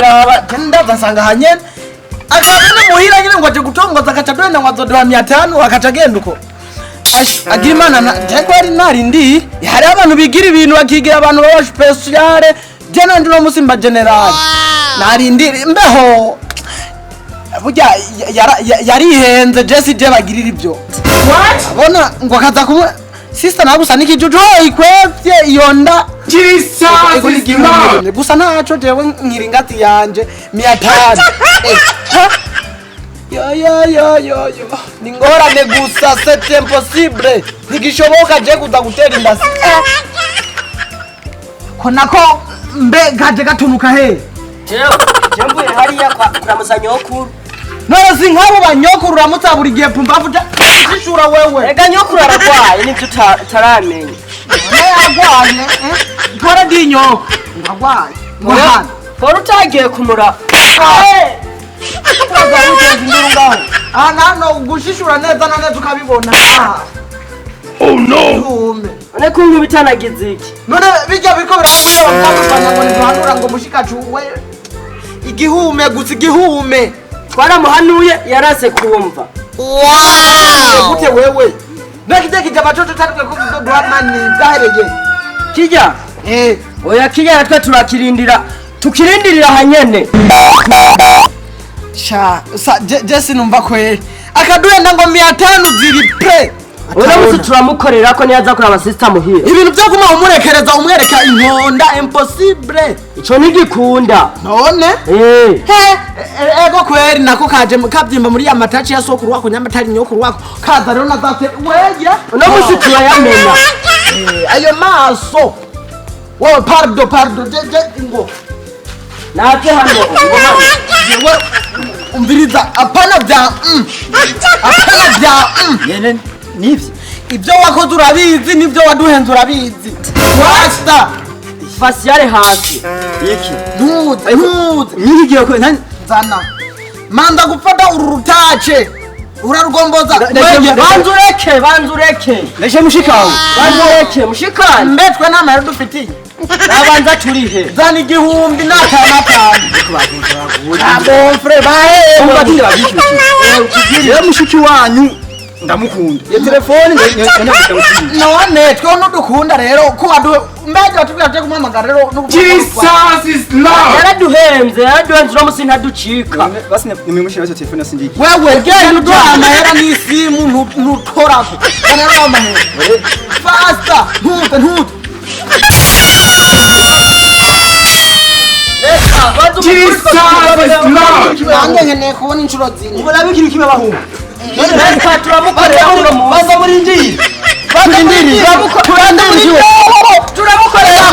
Kuraba ndaza nsanga hanyene akaza no muhira nyine ngo aje gutongoza, akaca duhenda ngo azoduha 500, akaca agenda uko. Agira Imana njye ari narindi. Hari abantu bigira ibintu, bakigira abantu baba spécial. Je nandi uno musi mba général, narindi mbeho burya yarihenze. Jesi je bagirira ibyo abona ngo akaza kumwe sister nawe gusa n'ikijuju ikwevye iyo nda. Jesus Ego, is n'igihumbi Lord. Gusa ntaco, jewe nkiri ingati yanje 500. Ha? Yo yo yo yo yo, ni ngorane gusa, c'est impossible, ntigishoboka je kuza gutera inda ko nako mbe kaje gatunuka he? Jewe je mvuye hariya kwa kuramutsa nyokuru. None si nk'abo banyokuru uramutsa buri gihe? Pumbavu, shishura wewe. Ega nyokuru aragwaye, nivyo utaramenya. Naye agwaye, eh? Mpora ndi nyoko ngo agwaye ngo hano. Pora utagiye kumura. Uraza wigeze induru ngaho aha nano gushishura neza na neza ukabibona. Oh no! Tume. None ko nkubitanagize iki? None bijya biriko birabwira bakagufanya ngo ntiduhanura ngo mushikacu we igihume gusa, igihume. Twaramuhanuye, yarase kumva. Gute wewe nakijya kijya bacoco cyatwe ko duha mani byahereye? Kijya? Eh. Oya, kijya natwe turakirindira, tukirindirira hanyene. Sha sa je sinumva kweri, akaduhenda ngo 500 ziri pre. Uno musi turamukorera ko niyaza kuraba sister muhira. Ibintu byo kuma umurekereza, umwereka inkonda, impossible. Ico ntigikunda. None? Eh. He, ego kweri, nako kaje kabyimba muri ya mataci ya sokuru wako nyamatari nyokuru wako kaza rero nazate weya. Uno musi turayamena. Ayo maso wewe, pardon, pardon, je je ngo. Naze hano ngo hano. Jewe umviriza, apana bya apana bya Nyene nivyo. Ibyo wakoze urabizi, nibyo waduhenze urabizi, wasta. Fasiyare hasi. Iki? Ntuze, ntuze. Nyigiye ko nta. Zana manza gufata uru rutace urarugomboza. Wege. Banza ureke, banza ureke. Ndashe mushikawe. Banza ureke mushikani. Mbetwe nta mahera dufitiye. Nabanza turihe. Zana igihumbi n'atanu atanu abonfure bahe. Umva tinde babyishyuye. Rero mushiki wanyu ndamukunda. Iyo telefone ndamukunda. None twe nudukunda rero ko wadu mbega watubwira tuje kumuhamagara rero no Jesus is Lord. Yaraduhenze, yaraduhenze, uno musi ntaducika. Basi nimushira cyo telefone sindiki. Wewe genda uduha amahera n'isimu ntutorako. Zana rero amahera fasta, ntute, ntute. Jesus is Lord. Nanjye nkeneye kubona inshuro zine. Ubona bikiri kimwe bahungu. Reka turamukorera uno musi. Baza muri ndiri. Turindiri. Turindiri. Turamukorera.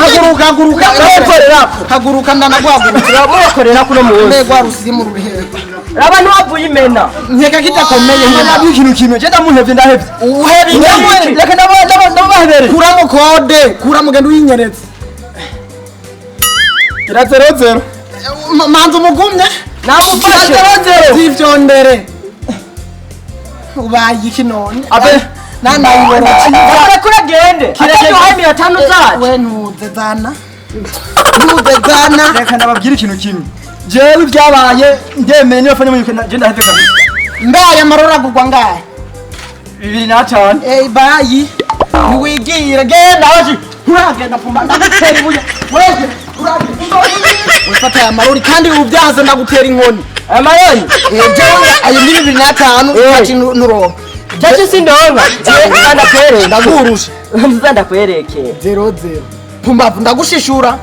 Haguruka, haguruka. Turamukorera. Haguruka, ndanaguhaguruka. Turamukorera kuno musi. Mbega rusimu rurihe? Raba ntiwavuye imena. Nkeka kidakomeye. Ubona bikiri kimwe. Je ndamuhevye, ndahevye. Uhebe Ndamwe reka ndabahebereye. Kuramo kode, kuramo, genda uyinyeretse. Kira 00. Manza umugumye. Namufashe. Zivyondere ubaye iki none? Abe. Nanayibona. Reka uragende ataduhaye 500 zacu. We ntuze, zana, ntuze, zana. Reka ndababwira ikintu kimwe. Jewe ibyabaye ndemeye, niba fanya mu je ndahevye kabisa. Mbe aya marora agurwa ngahe? 2005. Ey, bayi, niwigire, genda hoji, nturagenda pumba, ndagutera ibuye wewe. Uragenda wifata aya marori kandi ubyaze ndagutera inkoni. Amaroni? Eh, jewe ayo ni 2005 ati nuronka. Cyacu sindonka ndakwereke. Ndagurusha. Nza ndakwereke. 00, pumbavu, ndagushishura.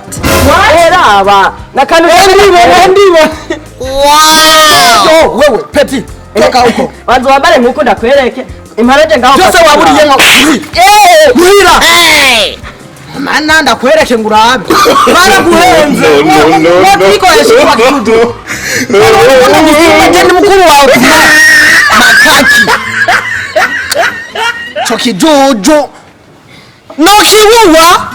Eraba nakantu. Ndibona, ndibona. Yo wewe petit, toka huko. Banza wambare nkuko ndakwereke imparaje ngaho. Byose waburiye nka muhira. Mana, ndakwereke ngo urabe baraguhenze. No, no, no, no. Twikoresha kuba kijuju ni mukuru wawe makaki co kijuju no kibuwa.